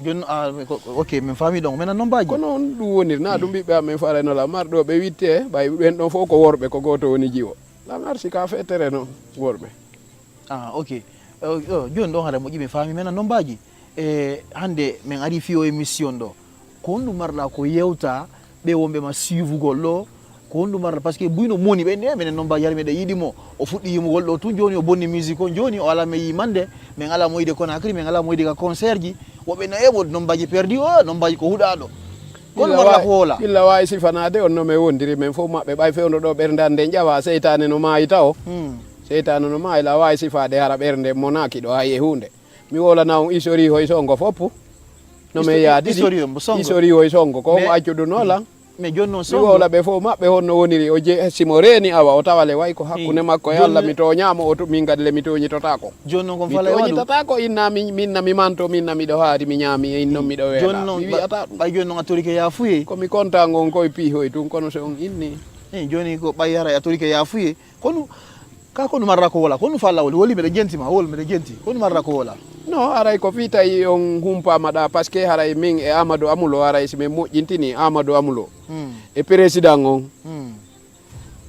Jooni, ah, ko, ko, ok, min faami ɗon. Minen noon baaji. Ko noon ɗum woniri. Na ɗum ɓiɓɓe amen farayno la marɗo ɓe witte, ɓay ɓen ɗon fof ko worɓe, ko gooto woni jiwo. La marsi ka fetere no worɓe. Ah, ok. Eh, oh, jooni ɗon hara moƴƴi, min faami. Minen noon baaji. E hannde min ari fii o émission ɗo. Ko honɗum marɗa ko yewta ɓe wonɓe ma suivugol ɗo? Ko honɗum marɗa? Parce que buy no moni ɓe, ne, minen noon baaji hara miɗa yiɗi mo. O fuɗɗi yimugol ɗo tun, jooni o bonni musique o, jooni o ala men yimande, min ala mo yiide Conakry, min ala mo yiide ka concert ji. Woɓɓe no eɓo, noon baaji perdi o, noon baaji ko huɗaaɗo. Kono ɓilla marɗa wawi, ko wola. Ɓilla wawi sifanaade on no men wondiri, men fof maɓɓe ɓay fewndo ɗo ɓernde an nden ƴawa, seytaane no maayi tawo. Hmm. Seytaane no maayi, la wawi sifaade hara ɓernde monaaki ɗo hay e huunde. Mi wolana on isori hoy songo foppu. No men yaadi. Isori hoy songo. Isori hoy songo, ko mo accudu no lan. Mais jooni noon mi songo. Wowla ɓe fof maɓɓe honno woniri, o je, si mo reeni awa, o tawale way ko hakkunde makko e Allah, mi tooñaamo, o to, min kadi le mi tooñitotaako. Jooni noon ko mi fala e waɗu. Mi tooñitataako, inna mi, minna mi manto, minna miɗo haari, mi ñaami, e innon miɗo weeɗa. Jooni noon mi wi'ata ɗum. Ɓay jooni noon a torike yaafuye. Ko mi konta ngon koye piihoy tun, kono so on inni. Eh, jooni ko ɓay hara a torike yaafuye. Kono, ka kono marra ko wola, kono fa lawol, woli mbeɗa jenti ma, wol mbeɗa jenti, kono marra ko wola. No, haray ko fii tawi on humpaama ɗa, parce que haray min e Amadou Amulo, haray si min moƴƴintini Amadou Amulo, hmm, e président on, hmm,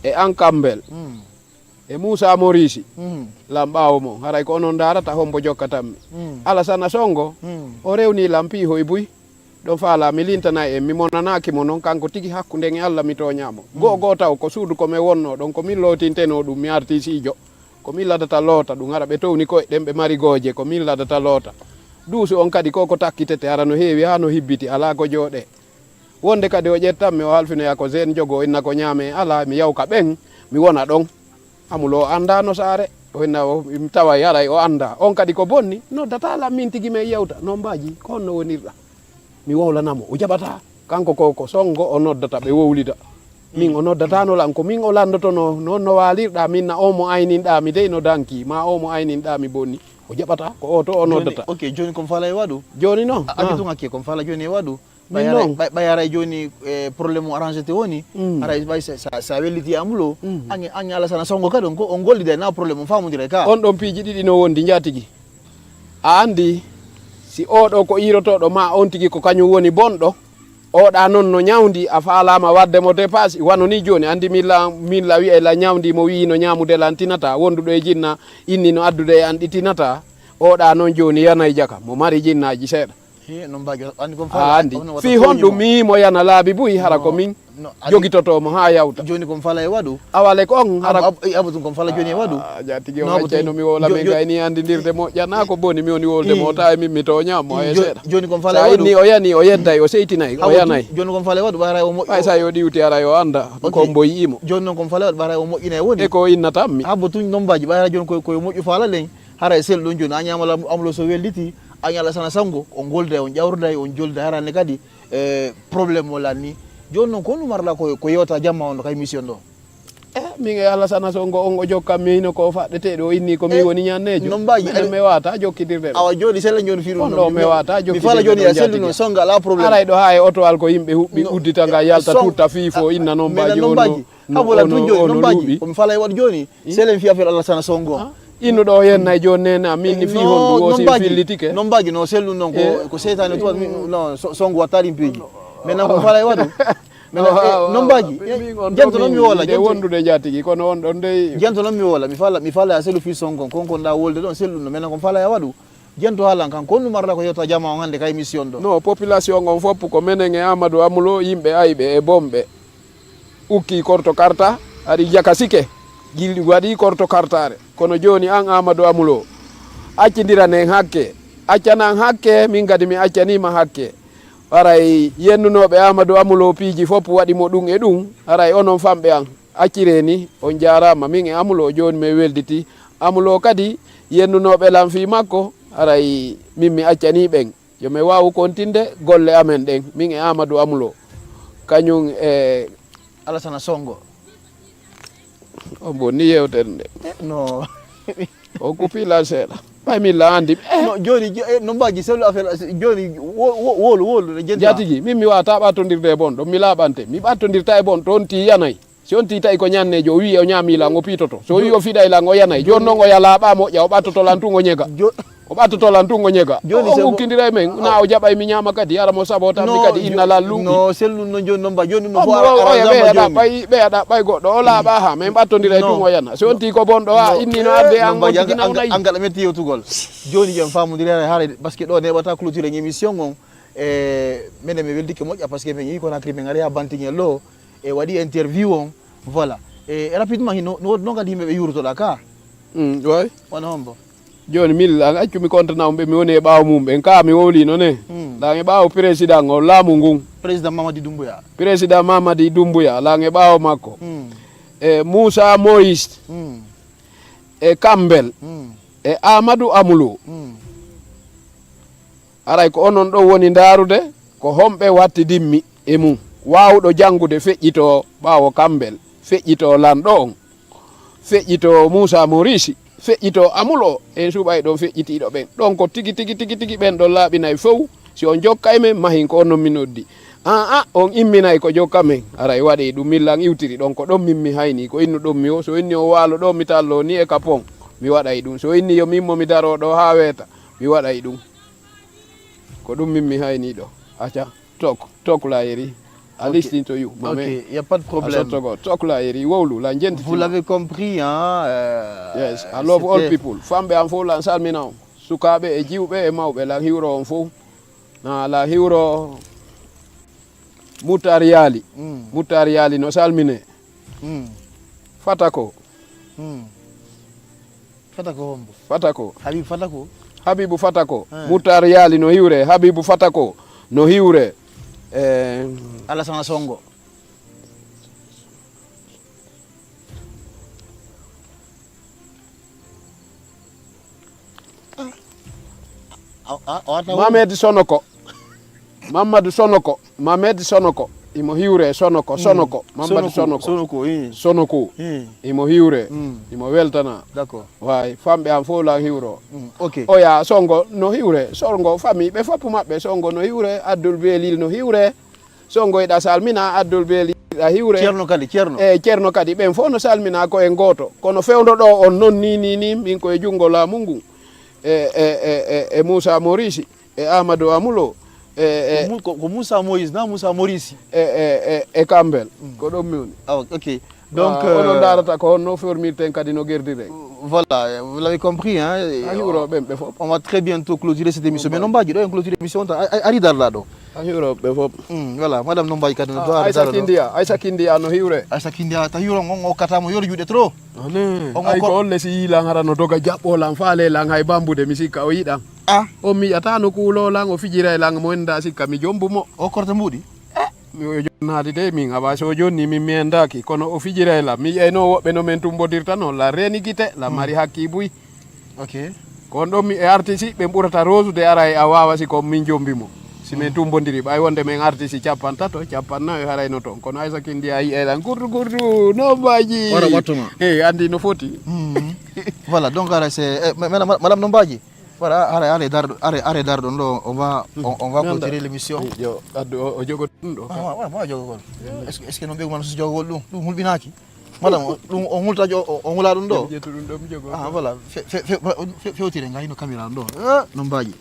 e an Kambel, hmm, e Moussa Morisi, hmm, lan ɓaawo mo, haray ko onon ndaarata hombo jokkatanmi. Hmm. Alasana Songo, hmm, o rewni lan piihoy buy. Ɗon faalaa mi lintanay en, mi monanaaki mo non, kanko tigi hakkunden e Alla mi tooñaa mo. Mm. Goo goo taw ko suudu ko men wonnoo ɗon, ko min lootintenoo ɗum, mi artisiijo. Ko min ladata loota ɗum, hara ɓe towni koyɗen ɓe mari gooje, ko min ladata loota. Duusu on kadi ko ko takkitete, hara no heewi haa no hibbiti, alaa ko jooɗee. Wonde kadi o ƴettanmi, o halfinoya ko zeen jogo, o inna ko ñaamee alaa, mi yawka ɓen, mi wona ɗon. Amulo o anndaano saare, o inna o, mi taway haray o anndaa. On kadi ko bonni, noddataa lan min tigi men yewta, non mbaaji, ko honno wonirɗa? Mi wowlana mo, o jaɓataa. Kanko ko, ko Sonngo o noddata, ɓe wowlida. Min o noddataano lan, ko min o lanndotonoo, non no waalirɗaa, min na oo mo ayninɗaa mi dey no danki, maa oo mo ayninɗaa mi bonni. O jaɓataa, ko oo to o noddata. Jooni, ok, jooni ko mi faalaa e waɗu? Jooni non. A, a, ah, tun hakke, ko mi faalaa jooni e waɗu? Min ɓay haray, non. Ɓay, ɓay haray jooni, eh, problème o arrangete woni, mm, haray ɓay sa, sa, sa welliti Amulo, mm, ange, ange Alasana Sonngo kadi on ko, on gollida na problème on faamodira ka. On ɗon piiji ɗiɗi no wondi njaatigi. A anndi, si oo ɗoo ko iirotooɗo ma on tigi ko kañum woni bonɗo, oo ɗaa non no ñawndi, a faalaama waɗde mo dépasse, wano ni jooni, anndi min la, min la wi'ay la ñawndi mo wi'i no ñaamude lan tinataa, wonduɗo e jinna inni no addude e an ɗi tinataa, oo ɗaa non jooni yanay jaka, mo mari jinnaaji seeɗa. He, non mbaaji, anndi ko mi faalaa, a anndi. Fii honɗum mi yi'i mo yana laabi buy, hara ko min jogitotoo mo haa yawta. Jooni ko mi faalaa e waɗu. Awa le ko on, hara. Abu, abu, abu tun ko mi faalaa jooni e waɗu. Ah, jaatigi o accay no mi wowla men gayni anndidirde moƴƴa. Na ko boni mi woni wolde mo, tawi min mi tooñaa mo hay seeɗa. Jooni ko mi faalaa e waɗu. Sa inni o yani, o yedday, o seytinay, o yanay. Jooni ko mi faalaa e waɗu, ɓay haray o moƴƴo. Ɓay sa yo ɗiwti haray o annda ko mbo yi'i mo. Jooni noon ko mi faalaa e waɗu, ɓay haray o moƴƴinay woni. E ko innatammi. Abu tun non mbaaji, ɓay haray jooni ko, ko yo moƴƴu faala len. Haray sel ɗon jooni, a ñaama lam-, Amulo so welliti, a ñaala sana Sanngo, on golday, on ƴawrday, on jolday, haray ne kadi, eh, problème o lanni. Jooni noon, ko honɗum marɗa ko, ko yewta jamma on ɗo ka émission ɗo? Eh, min e Alasana Sonngo on o jokkammi hino ko faɗɗeteeɗo, o inni ko min woni ñanneejo. Non mbaaji, minen mi wata jokkitirde ɗo. Awa jooni sella jooni fiiɗum. On ɗo mi wata jokkitirde ɗo, sellu no jaatigi. Sonngo alaa problème. Aray ɗo haa e oto al ko yimɓe huɓɓi uddita nga yalta tutta fiifo inna non mbaaji on no. No, habula tun jooni, non mbaaji. Ko mi faalaa e waɗu jooni. Selen fi affaire Alasana Sonngo. Ah, innuɗo o yennay jooni nene, a min ni fii honɗum o si fillitike. Non mbaaji, non sellu non ko, ko seytaane tuma, non, so-, Sonngo watta ɗin piiji. Maintenant ko mi faalaa e waɗu. Maintenant, eh, non mbaaji, eh, jento non mi wowla, jento. Wondude jaatigi, kono on ɗon dey. Jento non mi wowla, mi faalaa, mi faalaa a sellu fii Sonngo, kon, kon ɗa wolde ɗon, sellu non. Maintenant ko mi faalaa e waɗu. Jento haalan kan, ko honɗum marɗa ko yewta jama on hannde ka émission ɗo? No, population on fof ko menen e Amadou Amulo, yimɓe ayɓe e bonɓe. Ukkii korto karta, ari jakasike, gilɗi waɗii korto kartaare. Kono jooni an Amadou Amulo, accindiran en hakke. Accanan hakke, min kadi mi accanii ma hakke. Haray yennunooɓe Aamadu Amulo piiji fof waɗi mo ɗum e ɗum. Haray onon famɓe an, acciree ni, on jaaraama. Min e Amulo jooni men welditi. Amulo kadi yennunooɓe lan fii makko, haray min mi accanii ɓen. Yo mi waawu kontinde golle amen ɗen, min e Aamadu Amulo. Kañum e Alasana Songo. On bonni yewtere nde. Eh, no. O kupi lan seeɗa. Ɓay min la anndi. Eh, no, jooni, jo-, eh, no mbaji, c'est l'affaire, jooni, wo-, wo-, wolu, wolu, ne jenti. Jaatigi, min mi waata ɓattondirde e bonɗo, mi laaɓante. Mi ɓattondirta e bonɗo, on ti yanay. Si on ti tawi ko ñanneejo, o wi'i o ñaami lan, o piitoto. So o wi'i o fiɗay lan, o yanay. Jooni non o yalaa ɓaa moƴƴa, o ɓattoto lan tun o ñega. Jo-, O ɓattoto lan tun o ñega. Jooni o, o se mo- mukkindira e men, na o jaɓay mi ñaama kadi, ara mo sabota mi kadi, inna lallu. No, sellun no jooni non ba, jooni ɗum no fof ara, ara oya ɓeya ɗaɓɓay, ɓeya ɗaɓɓay goɗɗo, o laaɓa ha, men ɓattondira e tun o yana. Si on ti ko bonɗo ha, inni no arde an, on tigi nawnayi. An gaɗa metti yewtugol. Jooni jon faamodiri hara, hara, parce que ɗo neɓata clôture en émission on, e menen mi weldike moƴƴa, parce que min yi Conakry, min ari ha Bantingel ɗo, e waɗi interview on, voilà. E rapidement, hino, no, no kadi yimɓe ɓe yurutoɗa ka? Mm, way. Wona hombo? Jooni, min, lan accu mi kontana on ɓe mi woni e ɓaawo mum ɓen. Kaa mi wowliino ne? Mm. Lan e ɓaawo président on laamu ngun. Président Mamadi Doumbouya. Président Mamadi Doumbouya, lan e ɓaawo makko. Mm. E Moussa Moïse. Mm. E Kambel. Mm. E Amadou Amoulou. Mm. Haray ko onon ɗon woni ndaarude ko homɓe wattidimmi e mum. Waawuɗo janngude feƴƴitoo ɓaawo Kambel, feƴƴitoo lanɗo on, feƴƴitoo Muusa Moriisi, feƴƴitoo Amulo, en suɓay ɗon feƴƴitiiɗo ɓen. Ɗon ko tigi, tigi, tigi, tigi ɓen ɗon laaɓinay fow. Si on jokkay men, mahin ko onon mi noddi. Aa, on imminay ko jokka men. Haray waɗey ɗum, min lan iwtiri ɗon ko ɗon min mi haynii, ko innu ɗon mi o. So inni o waalo ɗo mi talloo ni e kapon, mi waɗay ɗum. So inni yo min mo mi daroo ɗo haa weeta, mi waɗay ɗum. Ko ɗum min mi haynii ɗo. Aca, talk, talk la yeri. I listen to you, my man. Ok, y a pas de problème. A sotto go, talk la yeri, wowlu, la jenti. Vous l'avez compris, hein, euh, yes, I love all people. Famɓe am fof lan salmina on. Sukaaɓe e jiwɓe e mawɓe lan hiwro on fof. Na lan hiwro Muttar Yaali. Mm. Muttar Yaali no salmine. Mm. Fatako. Mm. Fatako hombo? Fatako. Habibu Fatako? Habibu Fatako. Eh. Muttar Yaali no hiwre. Habibu Fatako no hiwre. Eh. Alasana Songo. Ah. A, a, a wata Mamed Sonoko. Mamadou Sonoko. Mamed Sonoko. Imo hiwre Sonoko. Mm. Sonoko. Mamadou Sonoko. Sonoko. Sonoko, eh. Sonoko. Eh. Imo hiwre. Mm. Imo weltana. D'accord. Way, famɓe am fof lan hiwro. Mm, ok. Oya Songo no hiwre. Songo famille ɓe fof maɓɓe. Songo no hiwre. Abdoul Belil no hiwre. Songo iɗa salmina, Abdoul Beli iɗa hiwre. Ceerno kadi, Ceerno. E Ceerno kadi, ɓen fof no salmina ko en gooto. Kono fewndo ɗo on non ni, ni, ni, min ko e junngo laamu ngun. E, e, e, e, e Moussa Moriisi, e Amadou Amulo, e, e, ko Mu-, ko, ko Moussa Moïse, na Moussa Moriisi? E, e, e, e Kambel. Mm. Ko ɗon mi woni. Awa, ok. Donc, ah, onon euh, ndaarata ko honno formirten kadi no gerdiren. Voilà, vous l'avez compris, hein. A hiwro ɓen ɓe fof. On va très bientôt clôturer cette émission. Mais non mbaji ɗo en clôture émission on tan, a, a, ari darɗa ɗo. A hiwro ɓe fof. Hmm, voilà, madame non mbaji kadi no do Aïssa Kindiya, Aïssa Kindiya no hiwre. Aïssa Kindiya ta hiwro on okkata mo yoro juuɗe trop. Ane, on ay ko olle si yi lan hara no doga jaɓɓo lan faale lan hay bambude mi sikka o yiɗan. Ah. O mi yiɗata no kuulo lan o fijira e lan mo enda sikka mi jombu mo. O korta mbuɗi? Mi o jonnaade de min, awa so o jonni min mi endaaki, kono o fijira e lam. Mi yi'ayno woɓɓe no min tumbondirta noon, la reeni gite, la mari hakki buy. Ok. Ko on ɗon mi e artisi, ɓe ɓurata roosude ara e a waawa si ko min jombi mo. Si min tumbondiri, ɓay wonde min artisi cappantato, cappannayo harayno toon. Kono Aïssa Kindiya yi'ay lan gurdu gurdu, no mbaji. Wara wattu ma. Eh, andi no foti. Mm. Voilà, donc ara c'est, eh, ma-, madame, madame no mbaji. Voilà, are, are, dar-, are, are, dar ɗon ɗo, on va, on, on va clôturer l'émission. Yo, addu o, o jogo ɗum ɗo. Ah, wa, wa, wa jogogol. Est-ce que, est-ce que no ɓeygol man so jogogol ɗum? Ɗum hulɓinaaki. Madame, o, ɗum o hulta jo-, o, o hula ɗum ɗo. Mi ƴettu ɗum ɗo, mi jogo. Ah, voilà. Fe-, fe-, fe-, fe-, fewtire ngay no caméra ɗum ɗo. Eh, no mbaji.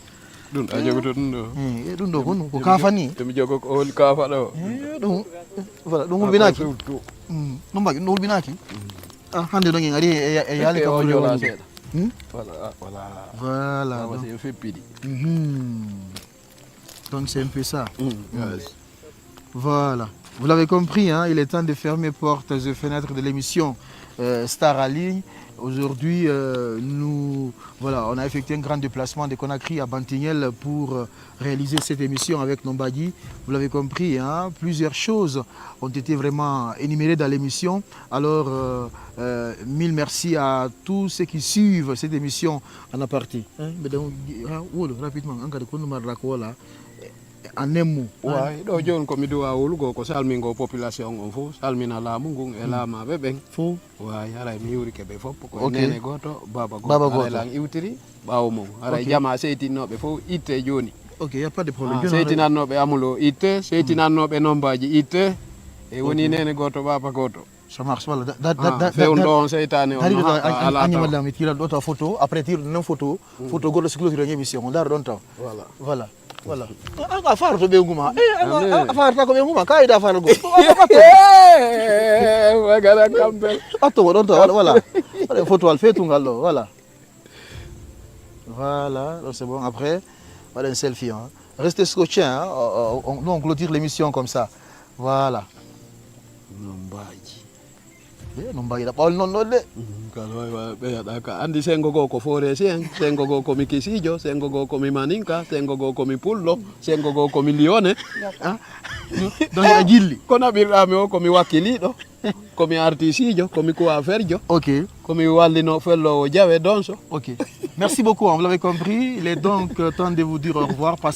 Ɗum a jogoto ɗum ɗo. Eh, eh, ɗum ɗo kon ko kaafani. Emi jogo ko holi kaafa ɗo. Eh, ɗum, voilà, ɗum hulɓinaaki. Mm, no mbaji, ɗum ɗo hulɓinaaki. Ah, hande ɗon en ari e, e, e yaali kam o jola seeɗa. Hmm? Voilà, voilà. Voilà, donc. C'est un fait pidi. Mhm. Donc c'est un peu ça. Mm, yes. Voilà. Vous l'avez compris, hein, il est temps de fermer portes et fenêtres de l'émission, euh, Star en ligne. Aujourd'hui, euh, nous, voilà, on a effectué un grand déplacement de Conakry à Bantignel pour euh, réaliser cette émission avec Nombadji. Vous l'avez compris, hein, plusieurs choses ont été vraiment énumérées dans l'émission. Alors, euh, euh, mille merci à tous ceux qui suivent cette émission en aparté. Hein, mais donc, ah, wolo, rapidement, en cas de, en un mot. Waay, ɗo jooni ko mi duwa wulugo ko salmingo population on fof, salmina laamu ngun e laamaaɓe ɓen. Fof. Waay, haray mi yurike ɓe fof ko nene gooto, baaba gooto. Haray lan iwtiri ɓaawo mum. Haray jama seytinnooɓe fof itte jooni. Ok, y a pas de problème. Seytinannooɓe amulo itte, seytinannooɓe nombaji itte. E woni nene gooto, baaba gooto. Ça marche, voilà. Fewndo on seytane on no haɓɓa ala taw. Madame, tira ɗo taw photo, après tira ɗum photo, photo goɗɗo si clôture émission, on daro ɗon taw. Voilà. Voilà. A faroto ɓe nguma. A farata ko ɓe nguma. Kayida fara go. Wagara kampel. Atto ko ɗon taw, voilà. Waɗen photo al fetungal ɗo, voilà. Voilà, c'est bon. Après, waɗen selfie. Hein. Restez scotché. Hein. Nous, on clôture l'émission comme ça. Voilà. Nombaji. E no mbayra ɓawli noon ɗon de. Kala way wa ɓe yaɗa ka andi sengo goo ko foresi en, sengo goo ko mi kisijo, sengo goo ko mi maninka, sengo goo ko mi pullo, sengo goo ko mi liyone. Donc a jilli. Ko naɓirɗa mi o ko mi wakkiliɗo, ko mi artisijo, ko mi coifferjo. Ok. Ko mi wallino fellowo jawe donso. Ok. Merci beaucoup, hein, vous l'avez compris. Il est donc euh, temps de vous dire au revoir. Passez